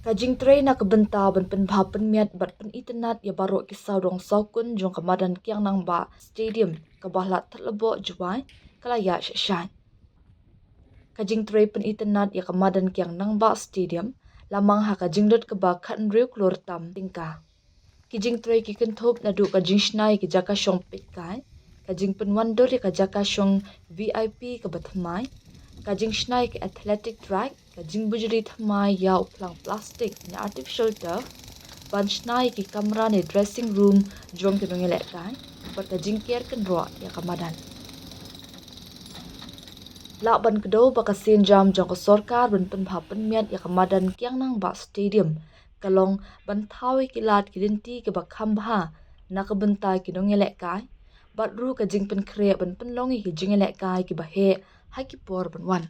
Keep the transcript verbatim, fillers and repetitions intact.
Ka jingtrei na ka bynta ban pynbha pynmiat bad pynitynnad ïa baroh ki sawdong sawkun jong ka madan Kiang Nangbah Stadium kaba la thad leboh Jowai ka la ïaid shai. Ka jingtrei pynitynnad ïa ka madan Kiang Nangbah Stadium la mang ha ka jinglut kaba khathynriew klur tam tyngka. Ki jingtrei ki kynthup naduh ka jingshna ïa ki jaka shong peitkai, ka jingpynwandur ïa ka jaka shong V I P kaba thymmai, ka jingshna ïa ka athletic track, ka jingbujli thymmai ïa u phlang plastik ne artificial turf, ban shna ïa ki kamra ne dressing room jong ki nongïalehkai, bad ka jingker kynroh ïa ka madan. Lah ban kdew ba ka sienjam jong ka sorkar ban pynbha pynmiat ïa ka madan Kiang Nangbah Stadium ka long ban thaw ïa ki lad ki lynti kiba kham bha na ka bynta ki nongïalehkai, bad ruh ka jingpynkhreh ban pynlong ïa ki jingïalehkai kiba heh ha ki por ban wan.